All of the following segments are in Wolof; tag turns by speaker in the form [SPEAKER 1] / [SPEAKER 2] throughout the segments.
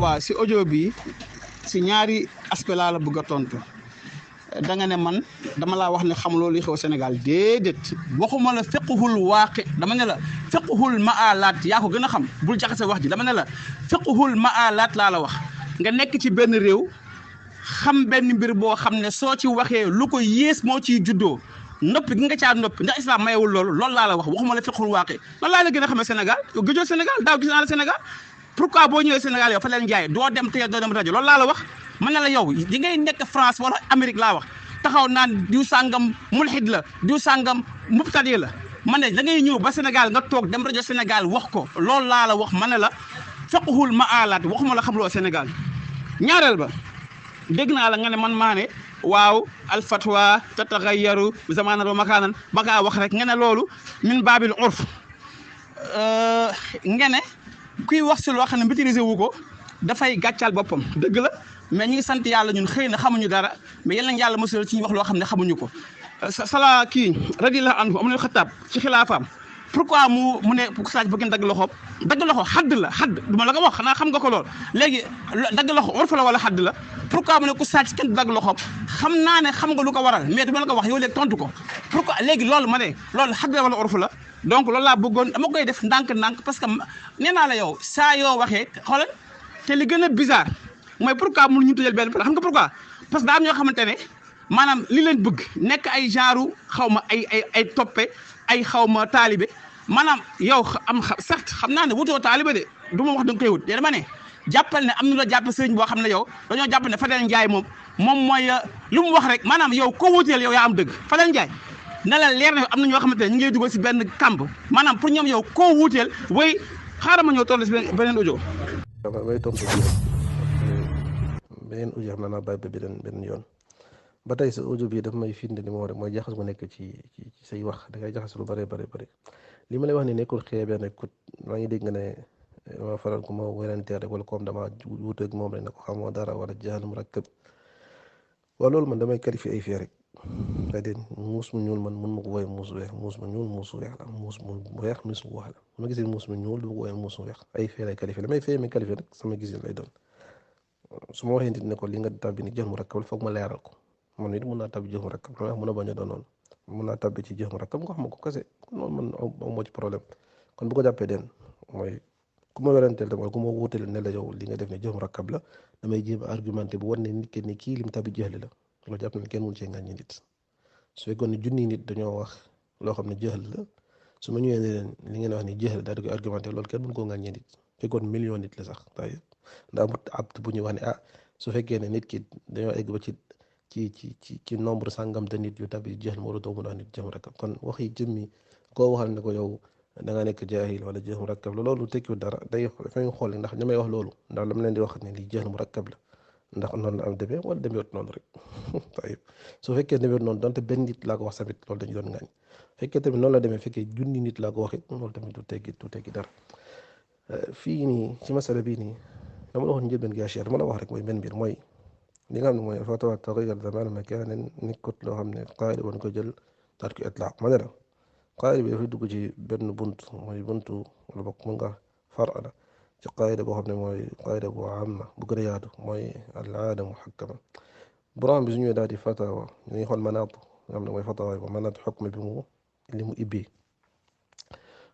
[SPEAKER 1] waaw si audio bi si ñaari aspect laa la bëgg a tontu da nga ne man dama laa wax ne xamuloo li xew Sénégal déedéet waxuma la fiqhul waaqi dama ne la fiqhul maalaat yaa ko gën a xam bul jaxase wax ji dama ne la fiqhul maalaat laa la wax nga nekk ci benn réew xam benn mbir boo xam ne soo ci waxee lu ko yées moo ciy juddoo noppi gi nga caa noppi ndax islam mayewul loolu laa la wax waxuma la fiqhul waaqi lan laa la gën a xamee Sénégal yow gëjoo Sénégal daaw gis naa la Sénégal pourquoi boo ñëwee Sénégal yow fa leen jaay doo dem tey doo dem rajo loolu laa la wax man ne la yow di ngay nekk France wala Amérique laa wax taxaw naan diw sàngam mulhid la diw sàngam mubtadi la man ne da ngay ñëw ba Sénégal nga toog dem rajo Sénégal wax ko loolu laa la wax man ne la fiqhul maalaat waxuma la xamloo Sénégal ñaareel ba dégg naa la nga ne man maa ne waaw alfatwa tatagayyaru zamanan wa makaanan ba ngaa wax rek nga ne loolu min baabil urf nga ne kuy wax si loo xam ne maîtriser wu ko dafay gàccal boppam dëgg la mais ñu ngi sant yàlla ñun xëy na xamuñu dara mais yal nañu yàlla mosul ci ñu wax loo xam ne xamuñu ko sala kii radiyallahu anhu Umar Xattaab ci xilaafaam pourquoi mu ne ku saaj bëgg dagg loxo xadd la xadd du ma la ko wax xanaa xam nga ko lool léegi dagg loxo urf la wala xadd la pourquoi mu ne ku saaj kenn dagg loxoom xam naa ne xam nga lu ko waral mais du ma la ko wax yow léegi tontu ko pourquoi léegi loolu ma ne loolu xadd la wala urf la donc loolu laa bëggoon dama koy def ndànk-ndànk parce que nee naa la yow saa yoo waxee xoolal te li gën a bizarre mooy pourquoi mënu ñu tëjal benn xam nga pourquoi parce que daa am ñoo xamante ne maanaam li leen bëgg nekk ay genre xaw ma ay toppe ay xaw ma taalibe maanaam yow sax xam naa ne wutoo taalibe de du ma wax da nga koy wut te dama ne jàppal ne am na la jàpp sëriñ boo xam ne yow dañoo jàpp ne Fadel Ndiaye moom mooy lu mu wax rek maanaam yow koo wuteel yow yaa am dëgg Fadel Ndiaye na la leer na am na ñoo xamante ne ñu ngi dugal si benn kamb maanaam pour ñoom yow koo wuteel way xaaral ma ñëw toll si beneen audio.
[SPEAKER 2] may tontu beneen audio xam naa bàyyi ba beneen yoon ba tey sa audio bi daf may firnde li moo rek mooy jaxas bu nekk ci say wax da ngay jaxas lu bare li ma lay wax ni nekkul xeebee nekkut maa ngi dégg nga ne dama faral ku ma weranteer rek wala comme dama wuuteeg moom rek ne ko xamoo dara wala jahl murakkab waaw loolu man damay qualifier ay fee rek c'est-à-dire muus mu ñuul man mun ma ko woowee muus weex muus mu ñuul muus weex la muus mu weex muus mu wax la ma gisee muus mu ñuul du ma ko woowee muus mu weex ay fee lay qualifier damay fee mi qualifier rek sama gis lay doon su ma waxee nit ne ko li nga tàbbi ni jahl murakkab foog ma leeral ko man nit mun naa tàbbi jahl murakkab wax mun a bañ a doon noonu mun naa tàbbi ci jahl murakkab nga xam ko kese kon loolu man aw moo ci problème kon bu ko jàppee den mooy ku ma weranteel te mooy ku ma wuuteel ne la yow li nga def ne jahl murakkab la damay jéem a argumenté bu wan ne nit ki ne kii lim tàbbi jahl la loolu jàpp na kenn mun cee ngàññi nit su fekkoon ne junni nit dañoo wax loo xam ne jahl la su ma ñëwee ne leen li ngeen wax ni jahl daal di koy argumenté loolu kenn mun koo ngàññi nit fekkoon million nit la sax tay ndax amut apt bu ñuy wax ne su fekkee ne nit ki dañoo egg ba ci nombre sangam de nit yu tabi jahl moo la doo mun a wax nit jahl murakkab kon wax yi jëmmi koo waxal ne ko yow da nga nekk jaahil wala jahl murakkab la loolu tekkiwul dara dafay xool ndax ña may wax loolu ndax lam leen di wax ne lii jahl murakkab la ndax noonu la am demee wala demeewut noonu rek tayib su fekkee demeewut noonu donte benn nit laa ko wax tamit loolu dañu doon ngaañ fekkee tamit noonu la demee fekkee junni nit laa ko wax it loolu tamit du teggi dara fii nii ci masala bii nii dama la wax njëlbeen gi dama la wax rek mooy benn mbir mooy li nga xam ne mooy fatwa taghayyur zaman makan nekkut loo xam ne qaida woon ko jël daal ko itlaq ma ne la qaida bi dafay dugg ci benn bunt mooy buntu wala bokk mën nga far la ci qaida boo xam ne mooy qaida bu amma bu gën a yaatu mooy al aada muhakkama borom bi su ñëwee daal di fatawa ñu xool manaat nga xam ne mooy fatawa ba manaat xukm bi mu li mu ibbi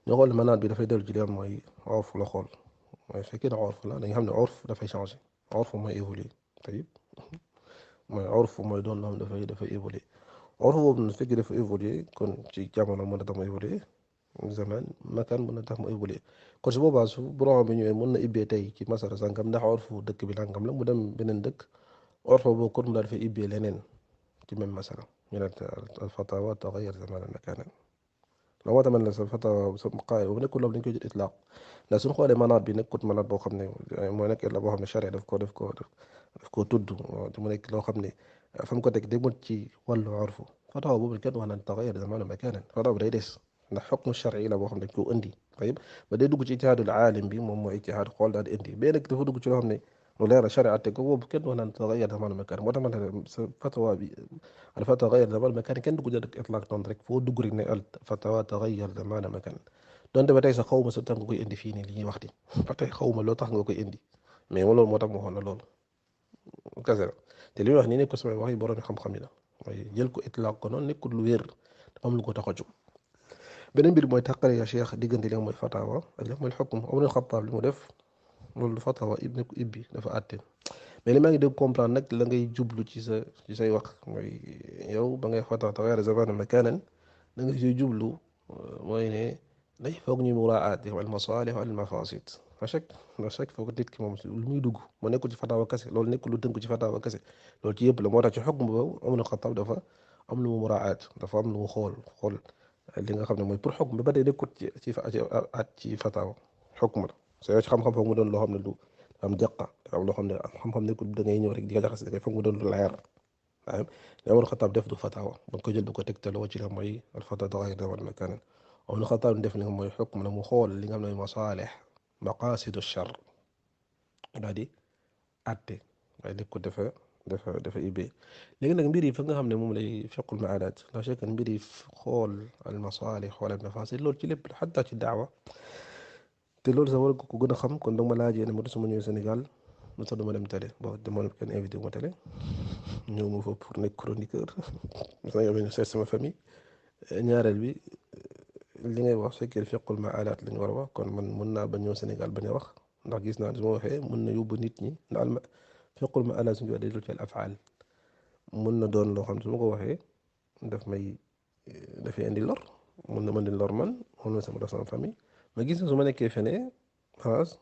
[SPEAKER 2] ñoo xool manaat bi dafay dellu ci li am mooy urf la xool mooy fekkee ne urf la dañu xam ne urf dafay changer urf mooy évoluer tayib mooy urf mooy doon loo xam dafay évoluer urf boobu nag fekkee dafa évoluer kon ci jamono mën na tax mu évoluer zaman makan mën na tax mu évoluer kon su boobaa su borom bi ñëwee mën na ibbee tey ci masara sàngam ndax urfu dëkk bi nangam la mu dem beneen dëkk urf boobu kon mu daal dafay ibbee leneen ci même masala ñu ne al fatawa taghayyar zamanan makanan loo moo tamit la sa fatawa sa qaida boobu nekkul loolu dañ koy jël itlaq ndax suñu xoolee manaat bi nekkut manaat boo xam ne mooy nekk la boo xam ne charia daf ko tudd te mu nekk loo xam ne fa mu ko teg demul ci wàllu urfu fatawa boobu kenn wax naan taghayyar zamanan makanan fatawa bi day des ndax xukmu shar'i la boo xam ne dañ ko indi tayib ba day dugg ci ijtihaadul aalim bi moom mooy ijtihaad xool daal di indi bee nag dafa dugg ci loo xam ne lu leer la charia atte ko boobu kenn wax naan taghayyar zamanan makanan moo tax ma ne sa fatawa bi al fatawa taghayyar zamanan makanan kenn dugg jël itlaq noonu rek foo dugg rek ne al fatawa taghayyar zamanan makanan donte ba tey sax xaw ma sa tax nga koy indi fii nii li ñuy wax di ba tey xaw ma loo tax nga koy indi mais loolu moo tax mu waxoon la loolu kese la te li muy wax nii nekkul samay wax yi borom xam-xam yi la mooy jël ko itlaaq ko noonu nekkul lu wér dafa am lu ko tax a jóg beneen mbir mooy tàqale ya cheikh diggante li nga mooy fatawa ak li nga mooy xukm Omar Xattaab li mu def loolu du fatawa ibn ibbi dafa àtte mais li maa ngi dégg comprendre nag la ngay jublu ci say wax mooy yow ba ngay fatawa taxaare zaman makanan da nga ciy jublu mooy ne day foog ñu muraat al masalih wal mafasid la chaque foog nit ki moom lu muy dugg moo nekkul ci fatawa kese loolu nekkul lu tënku ci fatawa kese loolu ci yëpp la moo tax ci xukm boobu Omar Xattaab dafa am lu mu muraat dafa am lu mu xool li nga xam ne mooy pour xukm ba tey nekkul ci fatawa xukm la soo ci xam-xam foog mu doon loo xam ne lu am jàqa am loo xam ne xam-xam nekkul da ngay ñëw rek di ko jaxase da foog mu doon lu leer waaye li Omar Xattaab def du fatawa ba ko jël du ko tegtaloo ci la mooy al fatawa taxayur zaman makanan Omar Xattaab def li nga mooy xukm la mu xool li nga xam ne mooy masaalih maqaasidu shar daal di àtte waaye nekkul dafa ibbee léegi nag mbir yi fa nga xam ne moom lay fiqul maalaat la chek mbir yi xool al masaalih xool al mafaasid loolu ci lépp xataa ci daawa te loolu sax war ko gën a xam kon danga ma laajee ne ma suma ñëwee Sénégal lu tax duma dem télé bon dama kenn invité ma télé ñëw ma fa pour nekk chroniqueur sa nga seet sama famille ñaareel bi li ngay wax fekkee fiqul maalaat li ñu war a wax kon man mën naa ba ñëw Sénégal bañ a wax ndax gis naa su ma waxee mën na yóbbu nit ñi ndax fiqul maalaat suñu day ci al afaal mën na doon loo xam su ma ko waxee dafay indi lor mën na ma di lor man mën na sama def sama famille ma gis na su ma nekkee fenee France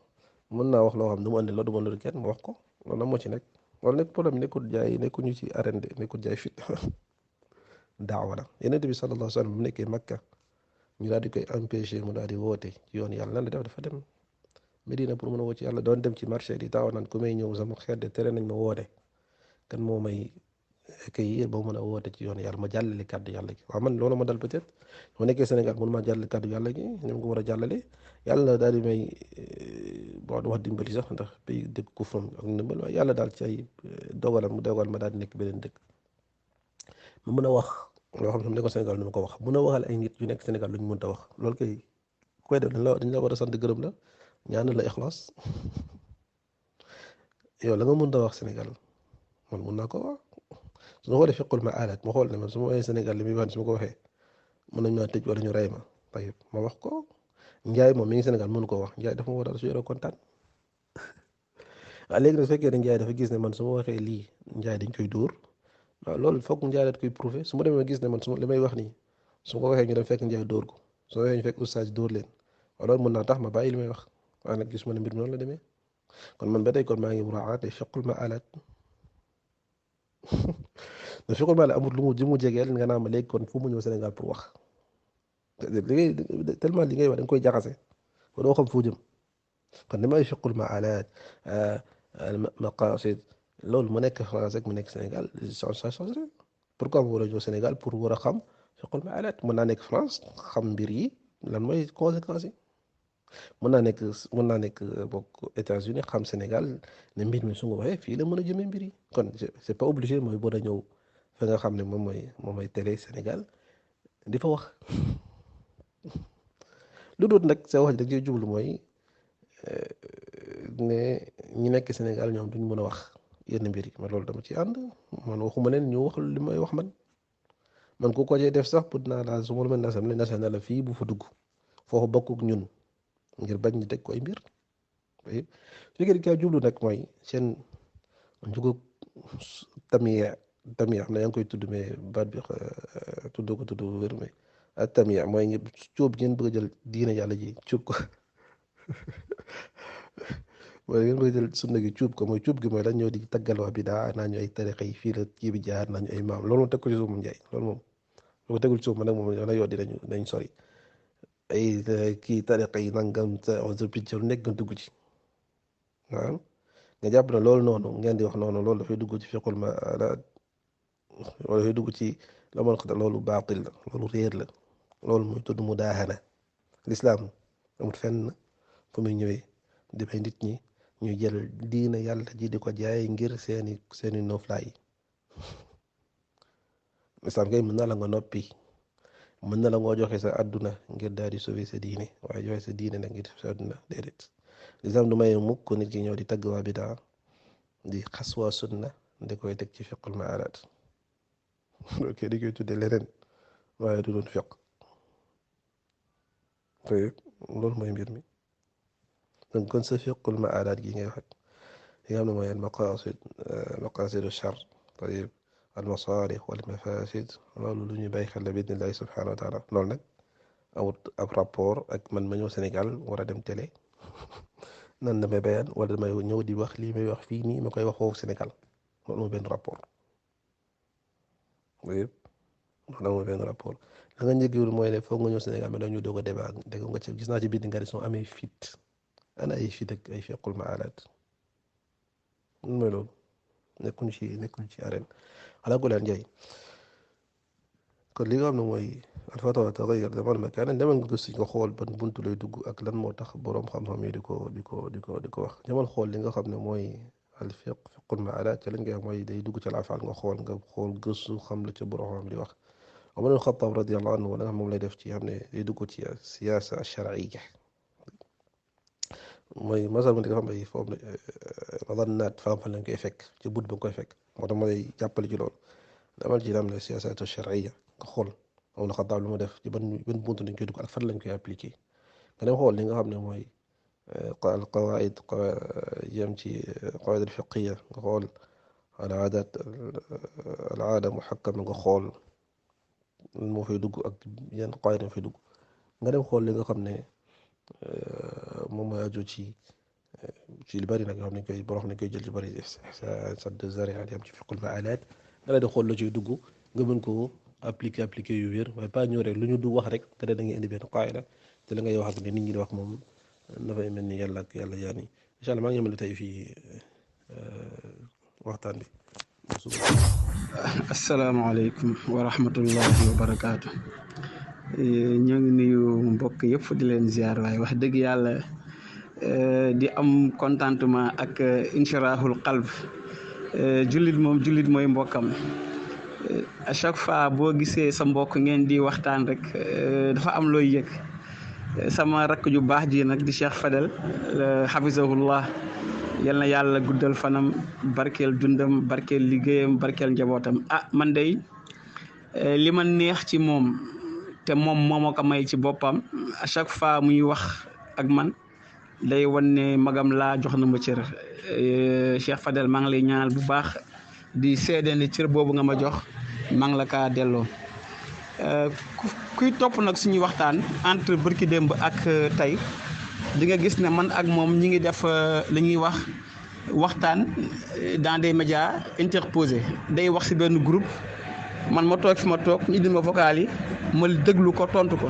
[SPEAKER 2] mën naa wax loo xam du ma andi lor du ma lor kenn ma wax ko loolu la moo ci nekk wala nekk problème nekkul ñu ci arène de nekkul jaay fit daawa la Yonent bi sallallahu alayhi wa sallam bu nekkee Makka ñu daal di koy empêcher mu daal di woote ci yoon yàlla lan la def dafa dem Medina pour mën a woo ci yàlla doon dem ci marché di taw naan ku may ñëw sama xeet de tere nañ ma woote kan moo may kay ba mën a woote ci yoon yàlla ma jàllale kàddu yàlla gi waaw man loolu ma dal peut-être ma nekkee Sénégal mën maa jàllale kàddu yàlla gi ni ma ko war a jàllale yàlla daal di may bon du wax dimbali sax ndax pays dëkk ku fam ak ndimbal waaye yàlla daal ci ay dogalam mu dogal ma daal di nekk beneen dëkk mu mën a wax loo xam ne ko Sénégal nu ma ko wax mën a waxal ay nit yu nekk Sénégal lu ñu mënta wax loolu kay koy def dañ la war a sant gërëm la ñaan la ixlaas yow la nga mën a wax Sénégal man mën naa ko wax su ma xoolee fiqul maalaat ma xool ne man su ma waxee Sénégal li muy wax su ma ko waxee mën nañ maa tëj wala ñu rey ma tayib ma wax ko Njaay moom mi ngi Sénégal mënu ko wax Njaay dafa ma war a su yoroo kontaan waaw léegi nag su fekkee ne Njaay dafa gis ne man su ma waxee lii Njaay dañ koy dóor waaw loolu foog Njaay dañ koy prouver su ma demee gis ne man li may wax nii su ma ko waxee ñu dem fekk Njaay dóor ko su ma waxee ñu fekk oustaz dóor leen waaw loolu mën naa tax ma bàyyi li may wax waaye nag gis ma ne mbir mi noonu la demee kon man ba tey kon maa ngi muraat fiqul maalaat da fiqul maalaat amul lu mu jegeel nga naa ma léegi kon fu mu ñëw Sénégal pour wax tellement li ngay wax da nga koy jaxase ba doo xam foo jëm kon damay fiqul maalaat maqasid loolu mu nekk France ak mu nekk Sénégal ça change pourquoi mu war a ñëw Sénégal pour war a xam fiqul maalaat mën naa nekk France xam mbir yi lan mooy conséquences yi mën naa nekk bokk États-Unis xam Sénégal ne mbir mi su nga waxee fii la mën a jëmee mbir yi kon c'est pas obligé mooy boo da ñëw fa nga xam ne moom mooy télé Sénégal di fa wax lu dul nag sa wax da ngay jublu mooy ne ñi nekk Sénégal ñoom duñ mën a wax yenn mbir yi man loolu dama ci ànd man waxuma leen ñu wax li may wax man ku ko cee def sax pour naa la su ma la mel ne Assemblée nationale la fii bu fa dugg foofu bokkuk ñun ngir bañ ñu teg ko ay mbir su fekkee kaa jublu nag mooy seen njugug tamia xam ne yaa ngi koy tudd mais baat bi tudd wér mais ak tamia mooy ngi cuub ngeen bëgg a jël diine yàlla ji cuub ko mooy ngeen bëgg a jël sunna gi cuub ko mooy cuub gi mooy lan ñëw di taggal wax bi daa naa ñu ay tarixa yi fii la kii bi jaar naa ñu ay maam loolu moom teg ko ci suuf moom njaay loolu moom lu ko tegul ci suuf man nag moom la yoo dinañ sori ay kii tariqa yi nangam sa picc lu nekk nga dugg ci waaw nga jàpp na loolu noonu ngeen di wax noonu loolu dafay dugg ci fiqul maalaat wala dafay dugg ci la ma wax loolu baatil la loolu réer la loolu muy tudd mudaahana lislaam amul fenn fu muy ñëwee di may nit ñi ñu jël diina yàlla ji di ko jaay ngir seeni noflaay lislaam kay mën na la nga noppi mën na la ngoo joxe sa àdduna ngir daal di sauver sa diine waaye joxe sa diine nag ngir sa àdduna déedéet lislam du may mukk nit ki ñëw di tagg waa bidaa di xas waa sunna di koy teg ci fiqul maalaat ok di koy tudde leneen waaye du doon fiq loolu mooy mbir mi donc kon sa fiqul maalaat gi ngay wax li nga xam ne mooy al maqasid maqasidu char tayib al masalih wal mafasid loolu lu ñuy bàyyi xel la biidnillahi subhanahu wa taala loolu nag amut ab rapport ak man ma ñëw Sénégal war a dem télé nan damay bayaan wala damay ñëw di wax lii may wax fii nii ma koy wax foofu Sénégal loolu mooy benn rapport yëpp loolu mooy benn rapport la nga njëkkiwul mooy ne foog nga ñëw Sénégal mais dañu doog a débat dégg nga ci gis naa ci biir nga ne soo amee fit ana ay fit ak ay fiqul maalaat mooy loolu nekkuñ ci arène ala ku leen njëy kon li nga xam ne mooy alfatawa taxayyar zaman makaan demal nga gëstu nga xool ban buntu lay dugg ak lan moo tax boroom xam-xam yi di ko wax demal xool li nga xam ne mooy al fiqul maalaat ca lañ koy wax mooy day dugg ca laafal nga xool gëstu xam la ca boroom xam di wax Umar ibn Xattaab radiyallahu anhu wala moom lay def ci xam ne day dugg ci siyaasa shar'iyya mooy masal nga xam ay foofu madannaat fan lañ koy fekk ci but ba nga koy fekk moo tax ma lay jàppale ci loolu damal ci am ne siyaasatu shar'iyya nga xool moom la Xattaab lu ma def ci ban buntu lañ koy dugg ak fan lañ koy appliqué nga dem xool li nga xam ne mooy al qawaid yem ci qawaid al fiqhiyya nga xool al aadat al aada muhakkama nga xool moo fay dugg ak yan qawaid moo fay dugg nga dem xool li nga xam ne moom mooy aju ci lu bari nag yoo xam ne koy boo xam ne koy jël ci bari sadd zaria am ci fiqul maalaat nga la di xool la ciy dugg nga mën koo appliqué yu wér waaye pas ñëw rek lu ñu du wax rek te da ngay indi benn qaida te la ngay wax ak ne nit ñi di wax moom dafay mel ni yàlla ak yàlla yaani incha allah maa ngi yemale tey fii waxtaan bi.
[SPEAKER 1] asalaamaaleykum wa rahmatullahi wa barakaatu. ñoo ngi nuyu mbokk yëpp di leen ziar waaye wax dëgg yàlla di am contentement ak inshiraahul qalb jullit mooy mbokkam à chaque fois boo gisee sa mbokk ngeen di waxtaan rek dafa am looy yëg sama rakk ju baax ji nag di Cheikh Fadel hafizahullah yal na yàlla guddal fanam barkeel dundam barkeel liggéeyam barkeel njabootam man day li ma neex ci moom te moom moo ko may ci boppam à chaque fois muy wax ak man day wan ne magam laa jox na ma cër Cheikh Fadel maa ngi lay ñaanal bu baax di seede ne cër boobu nga ma jox maa ngi la kaa delloo kuy topp nag suñuy waxtaan entre bërki démb ak tey di nga gis ne man ak moom ñi ngi def li ñuy wax waxtaan dans des médias interposés day wax ci benn groupe man ma toog fi ma toog ñu indil ma vocal yi ma déglu ko tontu ko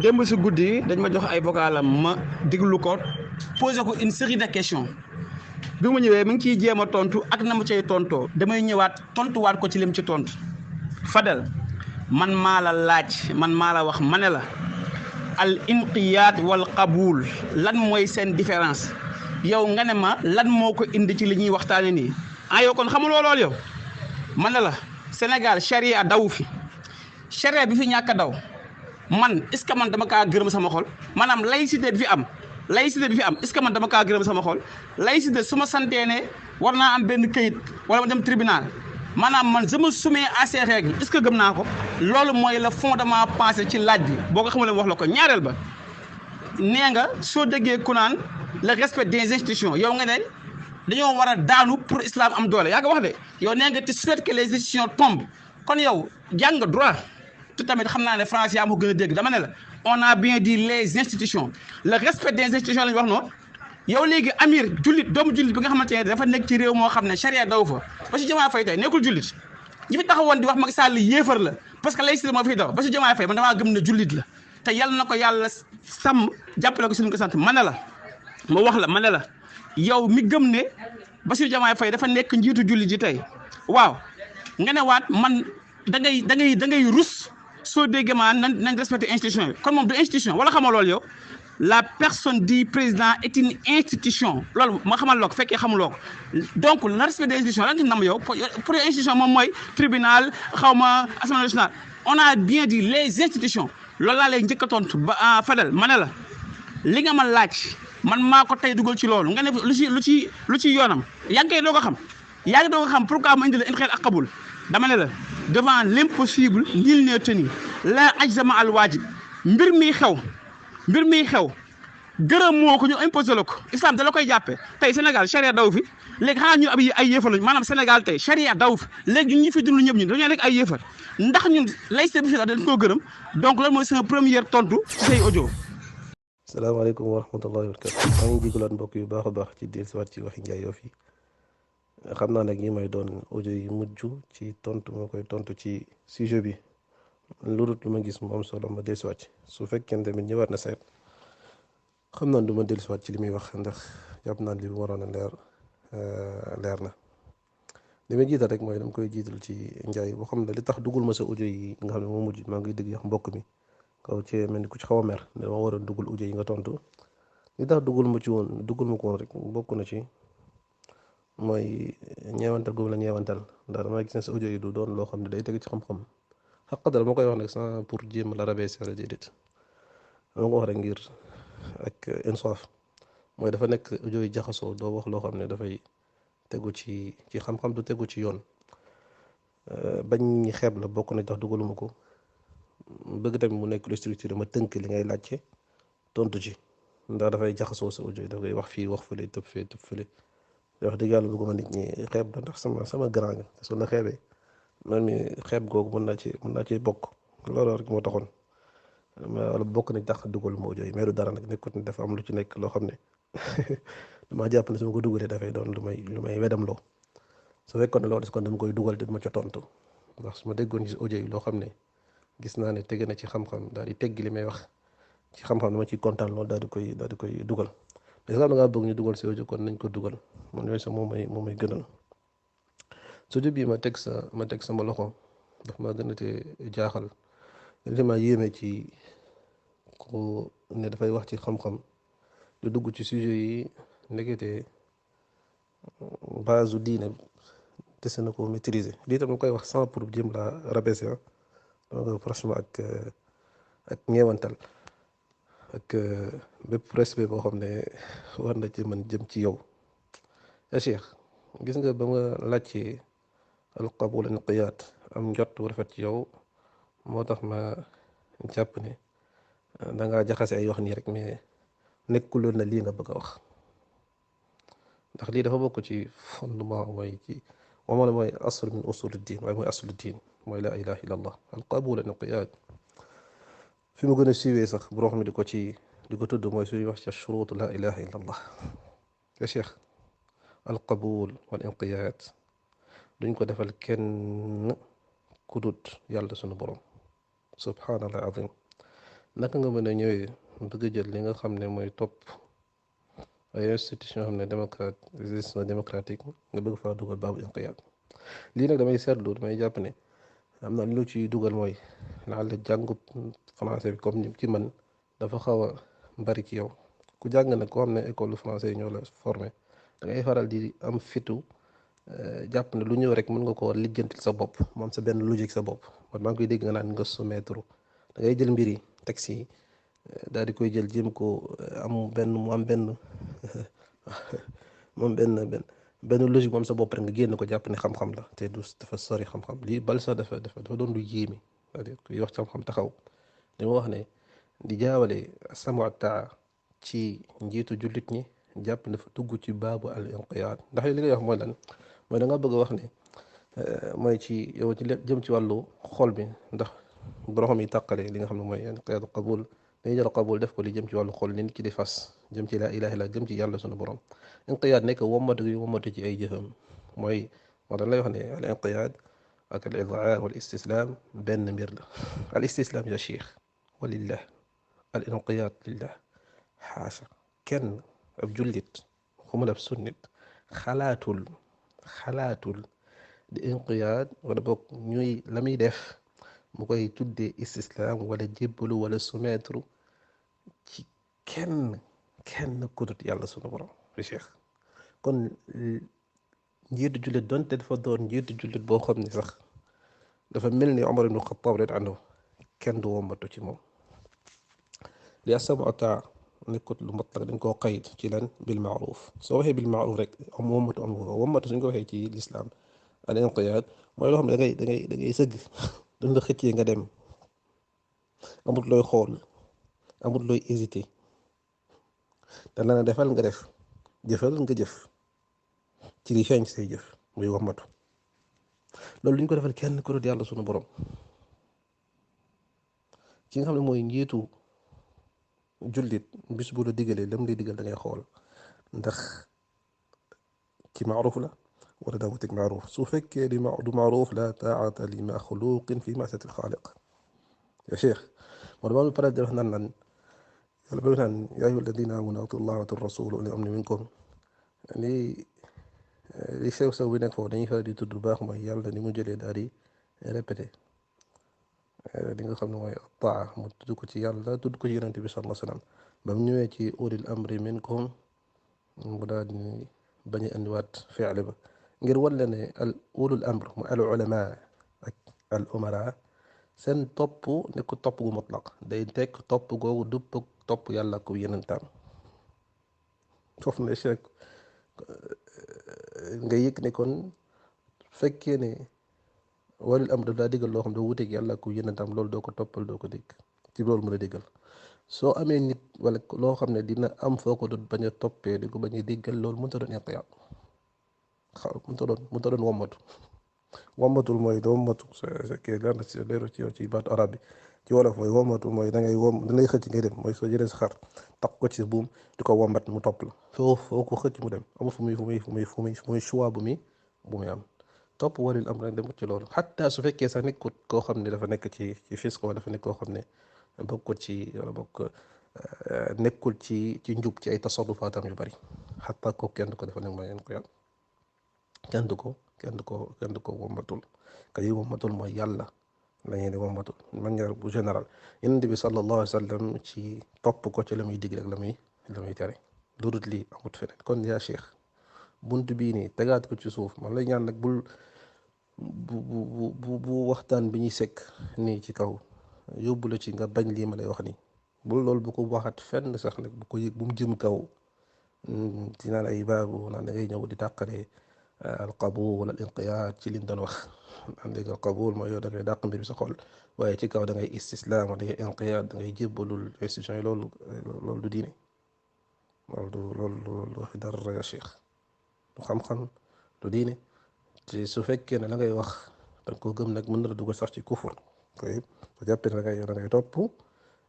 [SPEAKER 1] démb si guddi dañ ma jox ay vocalam ma déglu ko posé ko une série de questions bi ma ñëwee mi ngi ciy jéem a tontu ak na ma cay tontoo damay ñëwaat tontuwaat ko ci lim ci tontu Fadel man maa la laaj man maa la wax ma ne la al inqiyaad wal qabul lan mooy seen différence yow nga ne ma lan moo ko indi ci li ñuy waxtaane nii yow kon xamuloo lool yow ma ne la Sénégal charia daw fi charia bi fi ñàkk a daw man est-ce que man dama kaa gërëm sama xol maanaam laïcité bi fi am est-ce que man dama kaa gërëm sama xol laïcité su ma santee ne war naa am benn këyit wala ma dem tribunal maanaam man je me soumets à ces règles est-ce que gëm naa ko loolu mooy le fondement pensé ci laaj bi boo ko xamulee wax la ko ñaareel ba nee nga soo déggee ku naan le respect des institutions yow nga ne dañoo war a daanu pour islam am doole yaa ko wax de yow nee nga tu souhaites que les institutions tombent kon yow jàng droit te tamit xam naa ne français yaa ma ko gën a dégg dama ne la on a bien dit les institutions le respect des institutions la ñu wax noonu yow léegi amir jullit doomu jullit bi nga xamante ne dafa nekk ci réew moo xam ne charia daw fa ba si Diomaye Faye tey nekkul jullit ñi fi taxawoon di wax Macky Sall yéefar la parce que laïcité moo fi daw ba si Diomaye Faye man damaa gëm ne jullit la te yàlla na ko yàlla sàmm jàppale ko si lu ko sant ma ne la ma wax la ma ne la yow mi gëm ne Bassirou Diomaye Faye dafa nekk njiitu jullit ji tey waaw nga ne waat man da ngay rus soo déggee maa nañ respecté institution yi kon moom du institution wala xamoo loolu yow la personne du président est une institution loolu ma xamal loo ko fekkee xamuloo ko donc le respect des institutions lan nam yow pour institution moom mooy tribunal xaw ma assemblée nationale on a bien dit les institutions loolu laa lay njëkk a tontu ba Fadel ma ne la li nga ma laaj man maa ko tey dugal ci loolu nga ne lu ci yoonam yaa ngi koy doo ko xam yaa ngi doo ko xam pourquoi ma indi la inqiyad ak qabul dama ne la devant l'impossible nul n'est tenu la ajzama al waajib mbir mi xew gërëm moo ko ñu imposé la ko islam da la koy jàppee tey Sénégal charia daw fi léegi xanaa ñu ay yéefar lañu maanaam Sénégal tey charia daw fi léegi ñun ñi fi dund ñëpp ñun dañoo nekk ay yéefar ndax ñun laïcité bi fi dañ koo gërëm donc loolu mooy sama première tontu ci say audio.
[SPEAKER 2] salaamaaleykum wa rahmatullahi wa barakatu maa ngi jégalaat mbokk yu baax a baax ci dellusiwaat ci waxi Ndiaye Yoff yi xam naa nag ñi may doon audio yi mujj ci tontu moo koy tontu ci sujet bi lu dul lu ma gis mu am solo ma dellusiwaat su fekkee tamit ñëwaat na seet xam naa du ma dellusiwaat ci li muy wax ndax jàpp naa li mu waroon a leer na li may jiital rek mooy dama koy jiital ci Ndiaye boo xam ne li tax duggul ma sa audio yi nga xam ne moo mujj maa ngi dégg yax mbokk mi kaw ci mel ni ku ci xaw a mer ne dama war a duggul audio yi nga tontu li tax duggul ma ko woon rek bokk na ci mooy ñeewantal googu la ñeewantal ndax dama gis ne sa audio yi du doon loo xam ne day teg ci xam-xam xaqadal ma koy wax nag sans pour jéem la rabaisser la déedéet dama ko wax rek ngir ak insaaf mooy dafa nekk audio yi jaxasoo doo wax loo xam ne dafay tegu ci xam-xam du tegu ci yoon bañ ñi xeeb la bokk na tax dugaluma ko bëgg tamit mu nekk lu structuré ma tënk li ngay laajte tontu ci ndax dafay jaxasoo sa audio yi dafay wax fii wax fële tëb fële wax dëgg yàlla bëgguma nit ñi xeeb la ndax sama grand nga su la xeebee man mi xeeb googu mën naa ci bokk loolu rek moo taxoon wala bokk nañ tax dugal moo jooy mais du dara nag nekkut ni dafa am lu ci nekk loo xam ne dama jàpp ne su ma ko dugalee dafay doon lu may wedam loo su fekkoon ne loolu des kon dama koy dugal te dama ca tontu ndax su ma déggoon ci audio yi loo xam ne gis naa ne tege na ci xam-xam daal di teggi li may wax ci xam-xam dama ciy kontaan loolu daal di koy dugal mais sax da ngaa bëgg ñu dugal si audio kon nañ ko dugal man yooyu sax moom may gënal su bii ma teg sama loxo daf ma gën a te jaaxal li ma yéeme ci ko ne dafay wax ci xam-xam du dugg ci sujet yi ndekete base u diine dese na ko maîtriser lii tam ma koy wax sans pour jéem la rabaisser donc franchement ak ñeewantal ak bépp respect boo xam ne war na ci mën jëm ci yow ya Cheikh gis nga ba nga laajte al qabul inqiyaad am njot bu rafet ci yow moo tax ma jàpp ne dangaa jaxase ay wax nii rek mais nekkuloon na lii nga bëgg a wax ndax lii dafa bokk ci fondement mooy asl min usul diin waaye mooy aslu diin mooy laa ilaha illa allah al qabul inqiyaad fi mu gën a siiwee sax bu xam ne di ko tudd mooy suñuy wax ci shuruut laa ilaha illa allah ya Cheikh al qabul wal inqiyaad duñ ko defal kenn ku dut yàlla sunu borom subhaanallah azim naka nga mën a ñëwee bëgg a jël li nga xam ne mooy topp ay institution xam ne démocratique nga bëgg faa dugal baabu inqiyaad lii nag damay seetlu damay jàpp ne am na lu ci dugal mooy laal jàngub français bi comme ci man dafa xaw a bari ci yow ku jàng nag koo xam ne école français yi ñoo la formé da ngay faral di am fitu jàpp ne lu ñëw rek mën nga ko lijjantil sa bopp moom sa benn logique sa bopp man maa ngi koy dégg nga naan nga soumettre da ngay jël mbir yi texte yi daal di koy jël jéem ko benn logique moom sa bopp rek nga génn ko jàpp ne xam-xam la te du dafa sori xam-xam lii bal sax dafa doon lu yéemi c'est-à-dire kuy wax ci xam-xam taxaw li ma wax ne di jaawale samu taa ci njiitu jullit ñi jàpp ne dafa dugg ci baabu al inqiyaad ndax li ngay wax mooy lan mooy da nga bëgg a wax ne mooy ci yow ci jëm ci wàllu xol bi ndax borom yi tàqale li nga xam ne mooy inqiyaad qabul dañuy jël qabul def ko li jëm ci wàllu xol ni nit ki di fas jëm ci laa ilaaha illa jëm ci yàlla sunu borom inqiyaad nekk wommatu ci ay jëfam mooy wax dañ lay wax ne al inqiyaad ak al id'aa wal istislaam benn mbir la al istislaam ya cheikh walillah al inqiyaad lillah xaasa kenn ab jullit xumul ab sunnit xalaatul di inqiyaad wala boog ñuy la muy def mu koy tuddee istislaam wala jébbalu wala soumettre ci kenn ku dut yàlla sunu borom fi cheikh kon njiitu jullit donte dafa doon njiitu jullit boo xam ne sax dafa mel ni Umar ibn Xattaab rek anhu kenn du wommatu ci moom li asamu ata nekkut lu mutlaq dañ koo qayd ci lan bil maaruf soo waxee bil maaruf rek am wommatu am ko wommatu suñ ko waxee ci lislaam al inqiyaad mooy loo xam ne da ngay sëgg duñ la xëccee nga dem amut looy xool amut looy hésité te la na defal nga def jëfal nga jëf ci li feeñ say jëf muy wommatu loolu duñ ko defal kenn ku dul yàlla sunu borom ki nga xam ne mooy njiitu jullit bis bu la digalee lam lay digal da ngay xool ndax ci maaruf la wala daa wuteeg maaruf su fekkee du maaruf la taa'ata li maxluqin fi ma'siyati al-xaaliq ya cheikh moo dama pare di wax naan lan yàlla ba naan yaa ayyuha alladina amanu atiu llaha wa atiu rasul ulil amri minkum li sew bi nekk foofu dañuy faral di tudd bu baax mooy yàlla ni mu jëlee daal di répété li nga xam ne mooy taa mu tudd ko ci yàlla tudd ko ci yonente bi sallallahu alayhi wa sallam ba mu ñëwee ci ulil amri minkum mu daal di bañ a indiwaat fi'l ba ngir wan la ne ulul amr mu al ulama ak al umara seen topp nekk topp gu mutlaq day tekk topp googu dupp topp yàlla ko yonentam foofu ne cheikh nga yëg ne kon fekkee ne walil am daf daa diggal loo xam ne wuteeg yàlla ku yonentam loolu doo ko toppal doo ko dégg ci loolu mën a diggal soo amee nit wala loo xam ne dina am foo ko doon bañ a toppee di ko bañ a déggal loolu mënta doon inqiyaad mënta doon wommatul mooy da wommatu kii leer na ci leeru ci yow ci baatu arab bi ci wolof mooy wommatu mooy da ngay da lay xëcc ngay dem mooy soo jëlee sa xar takk ko ci buum di ko wommat mu topp la foo ko xëcc mu dem amul fu muy choix bu muy am topp walil am rek dem ci loolu xatta su fekkee sax nekkut koo xam ne dafa nekk ci fisq wala dafa nekk koo xam ne bokkut ci wala bokk nekkul ci njub ci ay tasarrufaatam yu bari xatta ko kenn du ko defal ne mooy inqiyaad kenn du ko wommatul kay wommatul mooy yàlla la ñuy di wommatul manière bu général Yonent bi sallallahu alayhi wa sallam ci topp ko ci la muy digle ak la muy tere lu dul lii amut feneen kon yaa cheikh bunt bii nii tegaat ko ci suuf man lay ñaan nag bu waxtaan bi ñuy sekk nii ci kaw yóbbu la ci nga bañ lii ma lay wax nii bul loolu bu ko waxat fenn sax nag bu ko yëg bu mu jëm kaw ci naan ay baabu naan da ngay ñëw di tàqale al qabul wala al inqiyaad ci liñ doon wax naan léegi al qabul mooy yow da ngay dàq mbir bi sa xol waaye ci kaw da ngay istislaam wala da ngay inqiyaad da ngay jébbalul institution yi loolu du diine loolu waxi dara ya cheikh du xam-xam du diine ci su fekkee ne la ngay wax da nga ko gëm nag mën na la dugal sax ci kufur koy su jàppee ne da ngay topp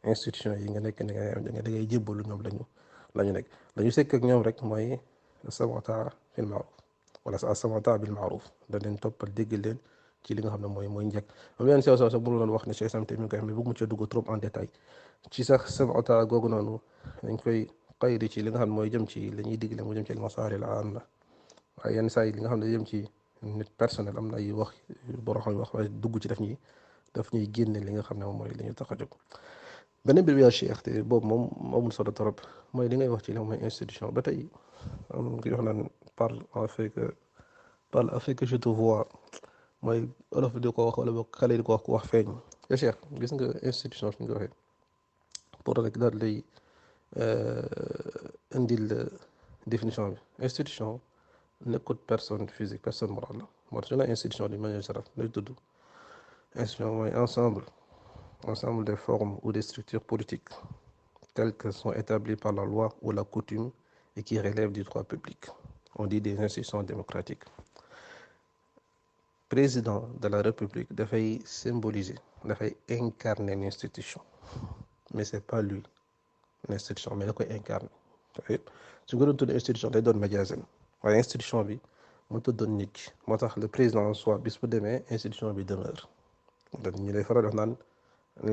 [SPEAKER 2] institution yi nga nekk ne da ngay jébbalu ñoom lañu nekk la ñu sekk ak ñoom rek mooy samata fil maaruf wala samata bil maaruf da leen toppal déggal leen ci li nga xam ne mooy njëkk am leen sew sax bu doon wax ne Cheikh Samte mi ngi koy xam ne bëgg mu ca dugg trop en détail ci sax samata googu noonu dañ koy qaydi ci li nga xam ne mooy jëm ci la ñuy digle mu jëm ci al-masaa'il al-aamma waaye yenn saa yi li nga xam ne jëm ci nit personnel am na ay wax borom xam wax waaye dugg ci daf ñuy génne li nga xam ne moom mooy li ñu tax a jóg beneen mbir bi yaa Cheikh te boobu moom amul solo trop mooy li ngay wax ci li mooy institution ba tey am ki wax naan parle afin que je te vois mooy olof di ko wax wala boog xale di ko wax feeñ yaa Cheikh gis nga institution fi ñu ko waxee pour rek daal lay indil définition bi institution nekkut personne physique personne morale la moo tax ñu naan institution d'une manière générale lay tudd institution mooy ensemble des formes ou des structures politiques telles que sont établies par la loi ou la coutume et qui relèvent du droit public. On dit des institutions démocratiques. Président de la République dafay symboliser dafay incarner l'institution mais c'est pas lui l'institution mais da koy incarner su ko doon tudd institution day doon majaazan waaye institution bi mu tuddoon nit ki moo tax le président en soi bis bu demee institution bi demeure donc ñu lay faral di wax naan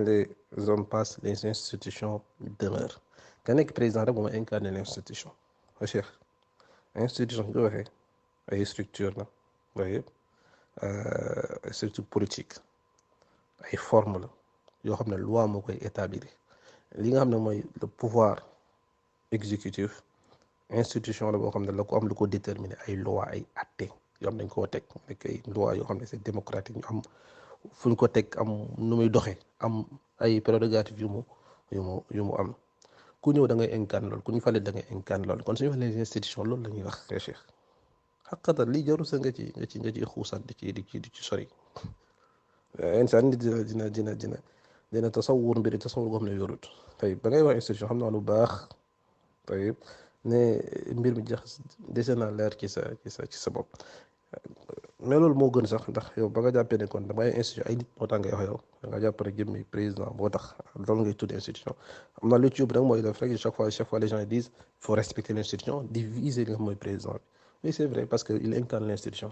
[SPEAKER 2] les hommes passent les institutions demeurent ka nekk président rek moom incarner l'institution Cheikh institution bi waxee ay structure la waaye structure politique ay forme la yoo xam ne loi moo koy établir li nga xam ne mooy le pouvoir exécutif institution la boo xam ne la ko am lu ko déterminer ay loi ay acte yoo xam ne dañ koo teg nekk ay loi yoo xam ne c'est démocratique ñu am fu ñu ko teg am nu muy doxee am ay prérogatives yu mu am ku ñëw da ngay incarne loolu ku ñu falee da ngay incarne loolu kon suñu wax les institutions loolu la ñuy wax Cheikh xaqatan lii jarul sa nga ci xuusaat di ci sori insaan nit dina tasawur mbiri tasawur goo xam ne yorut tey ba ngay wax institution xam naa lu baax tey ne mbir mi jax dese naa leer ci sa bopp mais loolu moo gën sax ndax yow ba nga jàppee ne kon da ngay institution ay nit moo tax ngay wax yow da nga jàpp rek jëmmi président moo tax loolu ngay tudd institution am na lu ci yóbbu nag mooy def rek chaque fois les gens disent faut respecter l'institution di viser li nga xam mooy président bi mais c'est vrai parce que il incarne l'institution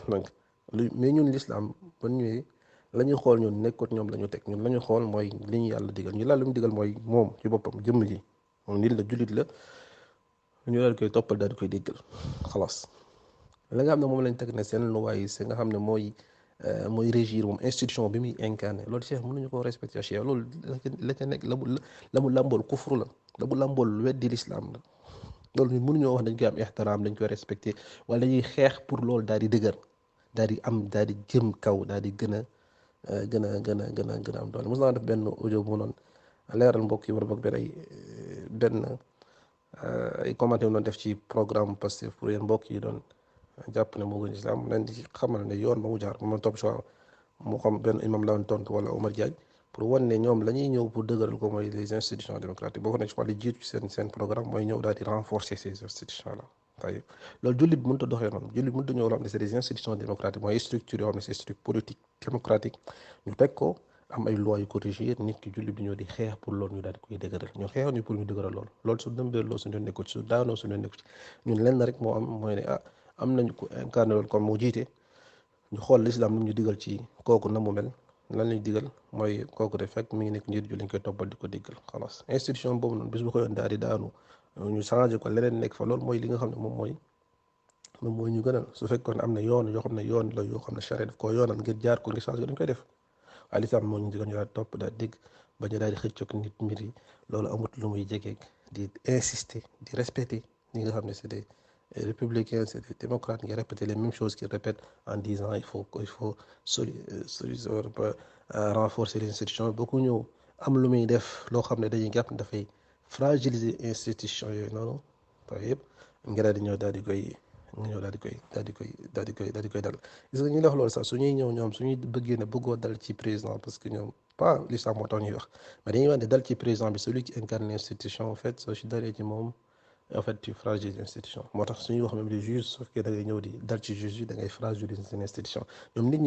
[SPEAKER 2] donc mais ñun l'islam ba ñëwee la ñuy xool ñun nekkut ñoom la ñu teg ñun la ñu xool mooy li ñu yàlla digal ñu laal lu ñu digal mooy moom ci boppam jëmm ji moom nit la jullit la ñu daal koy toppal daal di koy déggal xalaas la nga xam ne moom lañ teg ne seen luwaay yi nga xam ne mooy régir moom institution bi muy incarné loolu Cheikh mënuñu ko respecté Cheikh loolu la ca nekk la mu làmbool kufru la mu làmbool weddi l'islam la loolu ñun mënuñoo wax dañ koy am ixtiraam dañ koy respecté wala dañuy xeex pour loolu daal di dëgër daal di am daal di jëm kaw daal di gën a am doole mos naa def benn audio bu noonu leeral mbokk yi war bokk benn ay commentaire noonu def ci programme Pastef pour yéen mbokk yi doon jàpp ne moo gën islam leen di xamal ne yoon ba mu jaar moom topp choix moo xam benn imam la woon tontu wala Omar Diagne pour wan ne ñoom la ñuy ñëw pour dëgëral ko mooy les institutions démocratiques boo ko nekk li jiitu ci seen programme mooy ñëw daal di renforcer ces institutions là tey loolu jullit bi mënut a doxee noonu jullit mënut a ñëw loo xam ne c'est des institutions démocratiques mooy structures yoo xam ne c'est structure politique démocratique ñu teg ko am ay lois yu ko régir nit ki jullit bi ñëw di xeex pour loolu ñu daal di koy dëgëral ñu xeexoon ñu pour ñu dëgëral loolu su dëmbee loolu suñu nekku ci su daanoo suñu nekku ci ñun lenn rek moo am mooy ne am nañu ko incarné loolu comme moo jiite ñu xool l'islam lu ñu digal ci kooku na mu mel lan lañ digal mooy kooku de fekk mi ngi nekk njiit ju lañ koy toppal di ko diggal xalaas institution boobu noonu bis bu ko yoon daal di daanu ñu changé ko leneen nekk fa loolu mooy li nga xam ne moom mooy ñu gënal su fekkoon am na yoon yoo xam ne yoon la yoo xam ne charia daf koo yoonal ngir jaar ko ngir changé ko dañ koy def waaye l'islam moo ñu digal ñu daal di topp daal digg ba ñu daal di xëccoog nit mbir yi loolu amut lu muy jegeeg di insister di respecter ñi nga xam ne c'est des républicains, c'est des démocrates qui répètent les mêmes choses qu'ils répètent en disant il faut renforcer les institutions beaucoup ñëw am lu muy def loo xam ne dañuy jàpp ne dafay fragiliser institutions yooyu noonu waaye yëpp ngir di ñëw daal di koy dal gis nga ñu wax loolu sax su ñuy ñëw ñoom suñuy bëggee ne bëggoo dal ci président parce que ñoom pas l'islam moo tax ñuy wax mais dañuy wax ne dal ci président bi celui qui incarne l'institution en fait soo si dalee ci moom en fait tu fragilises l'institution moo tax suñuy wax même les juges sauf que da ngay ñëw di dal ci juge yi da ngay fragiliser seen institution ñoom nit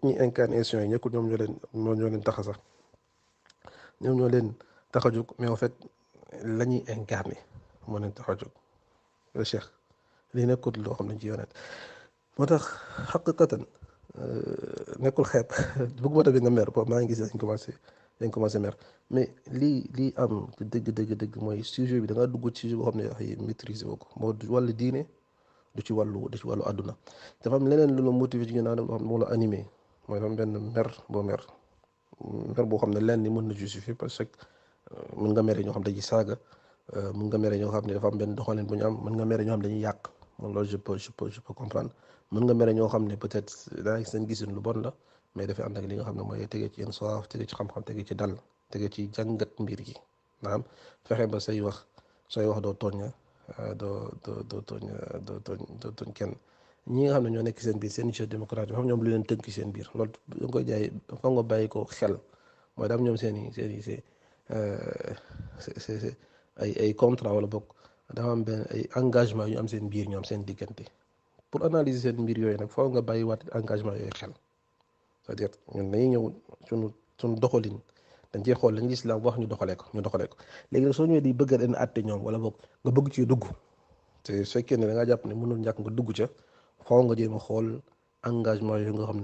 [SPEAKER 2] ñi incarne institution yi ñekkul ñoom ñoo leen tax a sax ñoom ñoo leen tax a jóg mais en fait la ñuy incarné moo leen tax a jóg Cheikh lii nekkul loo xam ne ci yonent moo tax xaqiqatan nekkul xeeb bëgguma tamit nga mer boobu maa ngi gis dañ commencé mer mais lii am dëgg mooy sujet bi da nga dugg ci sujet boo xam ne ay maîtriser woo ko moo wàllu diine du ci wàllu àdduna dafa am leneen lu la motivé ci ginnaaw loo xam ne moo la animé mooy dafa am benn mer boo xam ne lenn ni mën na justifier parce que mën nga mere ñoo xam dañuy saaga mën nga mere ñoo xam ne dafa am benn doxalin bu ñu am mën nga mere ñoo xam dañuy yàq man loolu je peux comprendre mën nga mere ñoo xam ne peut-être daa seen gisin lu bon la mais dafay ànd ak li nga xam ne mooy tege ci yenn soif tege ci xam-xam tege ci dal tege ci jàngat mbir yi naam fexe ba sooy wax doo tooñ doo tooñ kenn ñi nga xam ne ñoo nekk seen biir seen jeu démocratique dafa am ñoom lu leen tënk seen biir loolu da nga koy jaay fa nga bàyyi ko xel mooy daam ñoom seen ay contrat wala bokk dafa am benn ay engagement yu am seen biir ñoom seen diggante pour analyser seen mbir yooyu nag faaw nga bàyyi waat engagement yooyu xel c'est-à-dire ñun dañuy ñëw suñu doxalin dañ cee xool lañu lislaam wax ñu doxalee ko léegi nag soo ñëwee di bëgg a den àtte ñoom wala boog nga bëgg ci dugg te su fekkee ne da ngaa jàpp ne mënul ñàkk nga dugg ca faaw nga jéem a xool engagement yooyu nga xam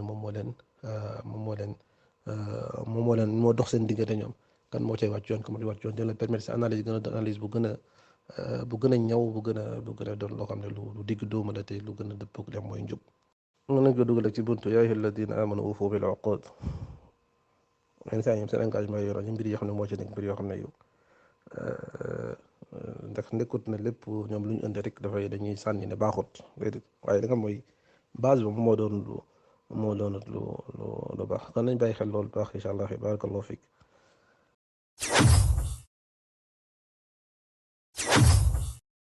[SPEAKER 2] ne moo dox seen diggante ñoom kan moo cay wàcc yoon kan moo cay wàcc yoon dina la permettre sa analyse gën a analyse bu gën a ñaw bu gën a doon loo xam ne lu digg dóomu la te lu gën a dëppoo dem mooy njub. mën nañ ko dugal ci buntu yaa ayyuha alladina amanu ufu bil uqud yenn saa ñoom seen engagement yooyu ñu mbir yoo xam ne moo ci nekk mbir yoo xam ne yow ndax nekkut ne lépp ñoom lu ñu indi rek dafay dañuy sànni ne baaxut déedéet waaye da nga mooy base boobu moo doon lu baax kon nañ bàyyi xel loolu baax incha allah barakallahu fik